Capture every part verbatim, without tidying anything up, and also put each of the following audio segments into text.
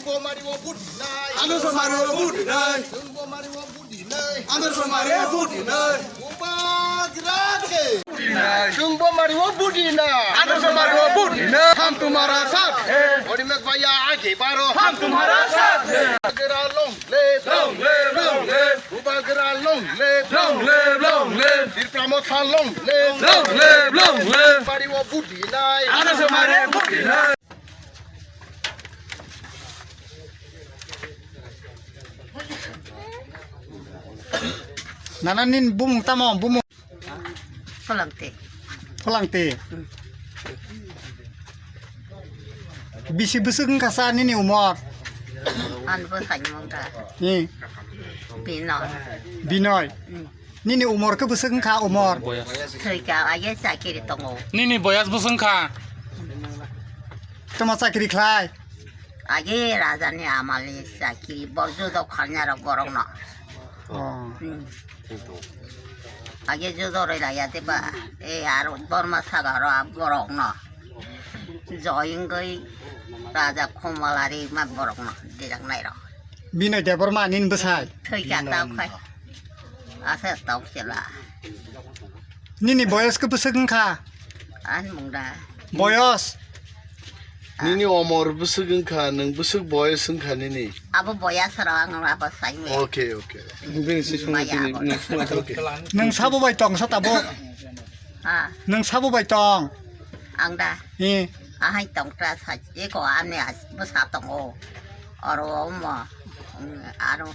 Bomari wo budi nai. Ano somari wo budi nai. Bomari wo budi nai. Ano somari wo budi nai. Bubagra ke. Sung bomari wo budi nai. Ano somari wo budi nai. Hum tumhara saath hai. Ori me bhaiya aage baro. Hum tumhara saath hai. Bubagra long live. Long live, long live. Bubagra long live. Long live, long live. Tripura Motha long live. Long live, long live. Bomari wo budi nai. Ano somari wo budi nai. Nana nini bumung tamo bumung? Phalangte. Phalangte. Hmm. Bisi bwswk wngkha sa nini umor? Ani bwsai mung da. Ni? Binoy. Binoy. Hmm. Nini umor khe bwswk wngkha umor? Thwikha, age chakiri tongo. Nini boyas bwswk wngkha? Tamo chakiri khlai? Age rajani amalni chakiri, bor judo khalnarok borokno. Oh. Hmm. Age judo rwilaiya teba, e aro Borma sagaro borokno. Joy wngwi raja Khomalari ma borokno dijaknairok. Binoy Debbarma nini bwsai? Thwikha tamo khai. Asa tong sila. Nini boyos khe bwswk wngkha? Ani mung da. Boyos? Nini omor bwswk wngkha, nwng bwswk boyos wngkha nini? Abo boyas rok ang abo saimaya. Okay, okay. Bini si sungwi Maya tini abo. Nwng sungwi tini. Okay. Nwng sabo bai tong sa tabuk? Ha. Nwng sabo bai tong? Ang da. Hi. Ahai tong ta sa eko ani as bwsa tongo. Oro omo, mm, aro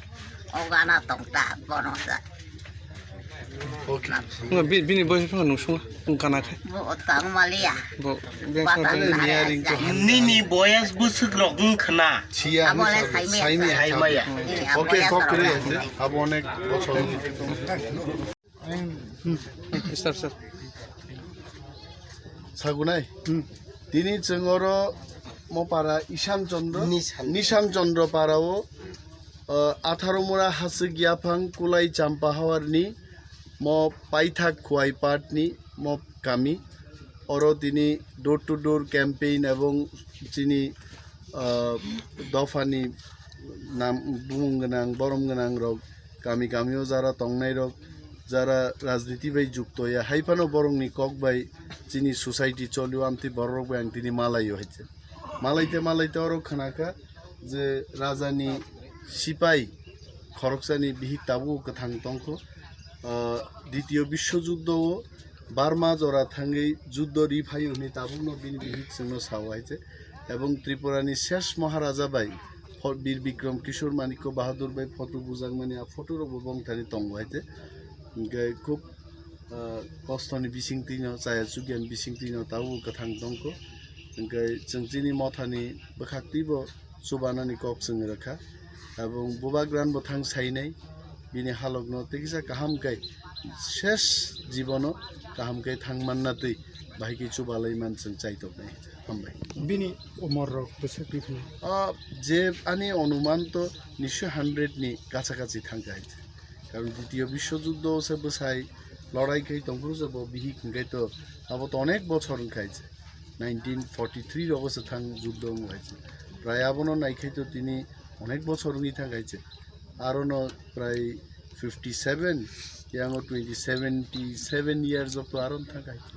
o gana tong ta bono sa. Okay. Nga bi-, bini boyos phano nung sunga, nung kana khe. Bo tang maliya. Bo, beng Bata sunga tini. Nara niyari ja. Nini boyas bwswk rok wng khna. Siya. Abo le saimaya. Saimaya. Saimaya. Nini Okay, boyas kok rok kiri wng ate. Abo onek bochor. Sir, sir. Sagunai. Hmm. Tini chwng oro mo para Ishan Chandra, Nishan. Nishan Chandra para o, uh, atharo mura hasik yaphang kulai champa hawar ni mo paithak Khowai part ni mo kami. Oro tini door to door campaign ebong chini, uh, dopha ni nam, bumung gwnang, borom gwnang rok kami kami o jara tongnai rok, jara rajniti bai jukto ya, hai phano borok ni kok bai chini society cholio, amtwi borok rok bai ang tini malai o hai se. Malai te, malai te oro khna kha je raja ni sipai khoroksa ni bihik tabuk kwthang tong kho. Ah, Ditiyo Biswo Juddo o Burma jora thangwi juddo ri phaio hwnwi tabukno bini bihik chwngno sao hai se. Ebong Tripura ni ses Maharaja bai Pho-, Bir Bikram Kishore Manikya Bahadur bai photo bujakmani, a photo rok bo bongthani tongo hai te. Hwnkhe khub, ah, kosto ni bisingtwi no, chaya chukya ni bisingtwi no tabuk kwthang tongkho. Hwnkhe chwng chini mothani bwkhaktwi bo chubanani kok chwng rwkha. Ebong bubagra ni bwthang sainai bini halokno tei kisa kaham khe ses jibono kaham khe thang manna twi bahai khe chubalai man chwng chaitoknai. Hambai. Bini umor rok bwswk twi phano? Ah, je ani onuman to nishi hundred ni kacha kachi thangkha hai se. Karon Ditiyo Biswo Juddo se bwsai lorai khai tongphuru se bo bihik hwnkhe to abo to onek bochor wngkha hai se. Nineteen forty three rogo se thang juddo wngkha hai se. Prai abono naikhai to tini onek bochor wngwi thangkha hai se. Arono prai fifty seven, yango twenty, seventy seven years of to aron thangkha hai se.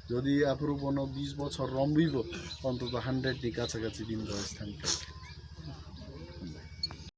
Jodi aphuru bono bis bochor romwibo, ontoto hundred ni kacha kachi bini boyes thangkha.